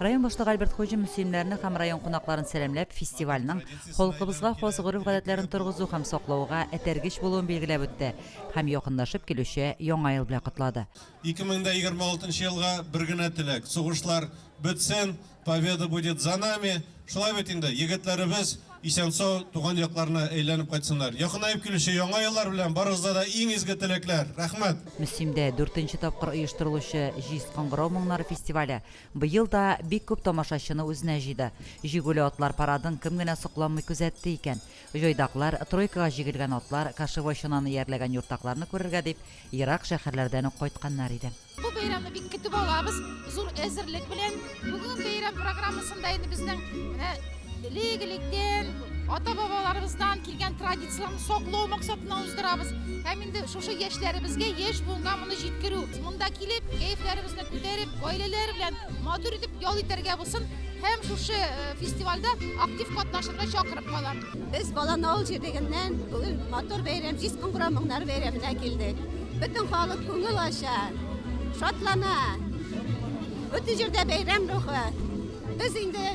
Район башлыгы Альберт Хуҗин мөслимнәрне һәм район кунакларын сәламләп, фестивальнең халкыбызга хас гореф-гадәтләрен торгызу һәм саклауга этәргеч булуын билгеләп үтте һәм якынлашып килүче Яңа ел белән котлады. 2026 елга бер генә теләк, сугышлар бетсен, Победа будет за нами! Шулай бит инде, егетләребез исән-сау туган якларына әйләнеп кайтсыннар. Якынаеп килүче Яңа еллар белән барыгызга да иң изге теләкләр! Рәхмәт! Мөслимдә дүртенче тапкыр оештырылучы Җиз кыңгырау моңнары фестивале быел да бик күп тамашачыны үзенә җыйды. Җигүле атлар парадын кем генә сокланмый күзәтте икән? Җайдаклар, тройкага җигелгән атлар, кошевой чананы иярләгән юртакларны күрергә дип ерак шәһәрләрдән үк кайтканнар иде. Бу бәйрәмне бик көтеп алабыз, зур әзерлек белән. Бүген бәйрәм программасында инде безнең менә элек-электән ата-бабаларыбыздан килгән традицияләрне саклау максатыннан уздырабыз. Һәм инде шушы яшьләребезгә, яшь буынга моны җиткерү. Монда килеп, кәефләребезне күтәреп, гаиләләр белән матур итеп ял итәргә булсын һәм шушы э, фестивальдә актив катнашырга чакырып калам. Без Балан авыл җирлегеннән бүген матур бәйрәм, Җиз кыңгырау моңнары бәйрәменә килдек. Бөтен халык күңел ача, шатлана. Бөтен җирдә бәйрәм рухы. Без инде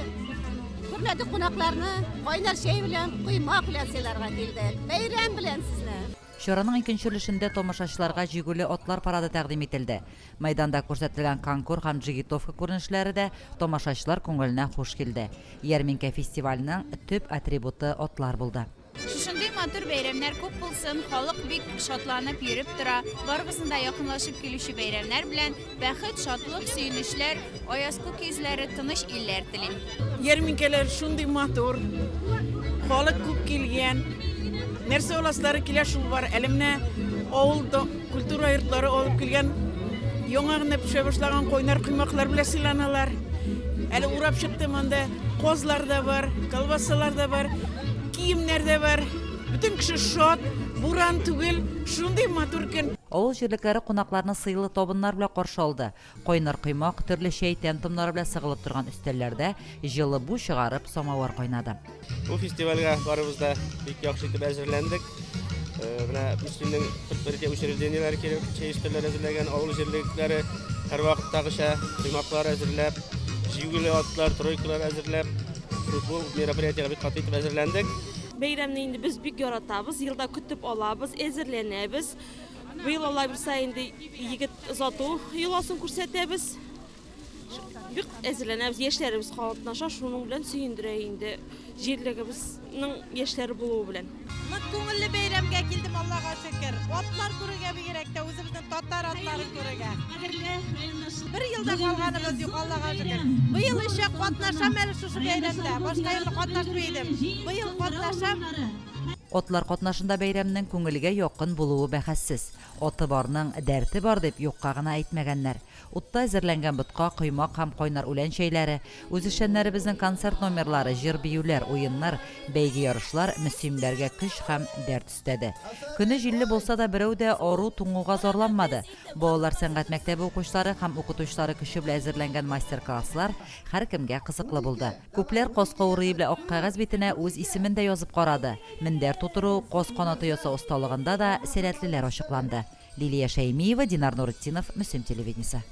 хөрмәтле кунакларны кайнар чәй белән, коймак белән сыйларга килдек. Бәйрәм белән сезне! Чараның икенче өлешендә тамашачыларга җигүле атлар парады тәкъдим ителде. Мәйданда күрсәтелгән конкур һәм джигитовка күренешләре дә тамашачылар күңеленә хуш килде. Ярминкә-фестивальнең төп атрибуты атлар булды. Шушындый матур бәйрәмнәр күп булсын, халык бик шатланып йөреп тора. Барыбызны да якынлашып килүче бәйрәмнәр белән бәхет, шатлык, сөенечләр, аяз күк йөзләре, тыныч илләр телим. Ярминкәләр шундый матур, халык күп килгән. Нәрсә аласылары килә, шул бар. Әле менә авыл культура йортлары алып килгән яңа гына пешә башлаган кайнар коймаклар белән сыйланалар. Әле урап чыктым, анда казлар да бар, колбасалар да бар. Киемнәр дә бар. Бөтен кеше шат, буран түгел, шундый матур көн. Авыл җирлекләре кунакларны сыйлы табыннар белән каршы алды. Кайнар коймак, төрле чәй тәм-томнары белән сыгылып торган өстәлләрдә җылы бу чыгарып самавыр кайнады. Бу фестивальгә барыбыз да бик яхшы итеп әзерләндек. Менә Мөслимнең предприятие учреждениеләре килеп чәй өстәлләре әзерләгән, авыл җирлекләре һәрвакыттагыча коймаклар әзерләп, җигүле атлар, тройкалар әзерләп, Бу мероприятиегә бик каты итеп әзерләндек. Бәйрәмне инде без бик яратабыз, елда көтеп алабыз, әзерләнәбез. Быел Алла бирса инде егет озату йоласын күрсәтәбез. Бик әзерләнәбез, яшьләребез катнаша, шуның белән сөендерә инде җирлегебезнең яшьләре булуы белән. Нык күңелле бәйрәмгә килдем, Аллага шөкер. Атлар күрергә бигрәк тә, үзебезнең татар атларын күрергә. Бер ел да калганыбыз юк, Аллага шөкер. Быел еще катнашам әле шушы бәйрәмдә. Башка елны катнашмый идем. Быел катнашам. Атлар катнашында бәйрәмнең күңелгә якын булуы бәхәссез. Аты барның, дәрте бар дип юкка гына әйтмәгәннәр. Утта әзерләнгән ботка, коймак һәм кайнар үлән чәйләре, үзешчәннәребезнең концерт номерлары, җыр-биюләр, уеннар, бәйге-ярышлар мөслимләргә көч һәм дәрт өстәде. Көне җилле булса да, берәү дә ару-туңуга зарланмады. Балалар сәнгать мәктәбе укучылары һәм укытучылары көче белән әзерләнгән мастер-класслар һәркемгә кызыклы булды. Күпләр каз каурые белән ак кәгазь битенә үз исемен дә язып карады. Мендәр тутыру, каз канаты ясау осталыгында да сәләтлеләр ачыкланды. Лилия Шәймиева, Динар Нуретдинов, Мөслим телевидениесе.